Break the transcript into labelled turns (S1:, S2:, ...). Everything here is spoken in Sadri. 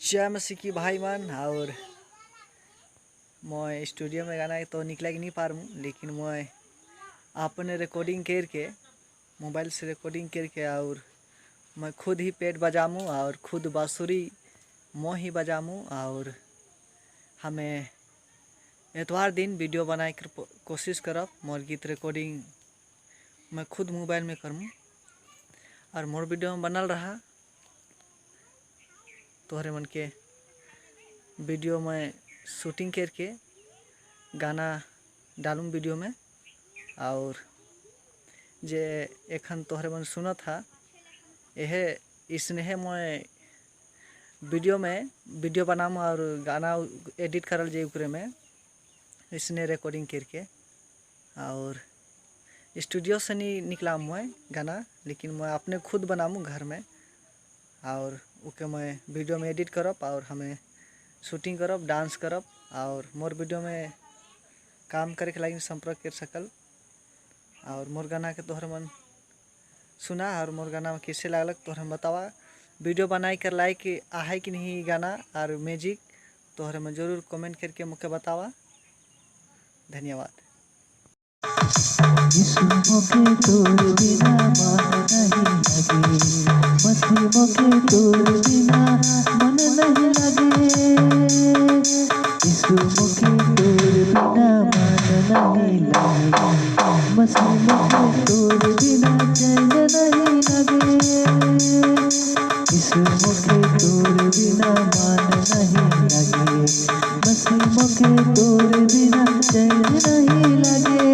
S1: जय मसीह की भाई मन। और मैं स्टूडियो में गाना तो निकला के नहीं पारूँ, लेकिन मैं अपने रिकॉर्डिंग करके मोबाइल से रिकॉर्डिंग करके और मैं खुद ही पेट बजामू और खुद बांसुरी मैं ही बजामू। और हमें एतवार दिन वीडियो बनाए के कोशिश करब। मोर गीत रिकॉर्डिंग मैं खुद मोबाइल में करूँ और मोर वीडियो में बनल रहा। तोहरे मन के वीडियो में शूटिंग करके गाना डालूँ वीडियो में। और जे एखन तोहरे मन सुनत था यह इसने मैं वीडियो में वीडियो बनाऊँ और गाना एडिट करल जे ओकरे में इसने रिकॉर्डिंग करके। और स्टूडियो से नहीं निकला मैं गाना, लेकिन मैं अपने खुद बनाऊँ घर में और ओके मैं वीडियो में एडिट करब और हमें शूटिंग करब, डांस करब। और मोर वीडियो में काम करे के लागी संपर्क कर सकल। और मोर गाना के तोहर मन सुना और मोर गाना कैसे लागलक तोहर हम बतावा। वीडियो बनाए कर लाइक आहे कि नहीं गाना और म्यूजिक तोहर मन जरूर कमेंट करके मुझे बतावा। धन्यवाद।
S2: यीशु मोके तोर बिना मन नहीं लगे, मसीह मोके तोर बिना मन नहीं लगे। यीशु मोके तोर बिना मन नहीं लगे, मसीह मोके तोर बिना चैन नहीं लगे। यीशु मोके तोर बिना मन नहीं लगे, मसीह मोके तोर बिना चैन नहीं लगे।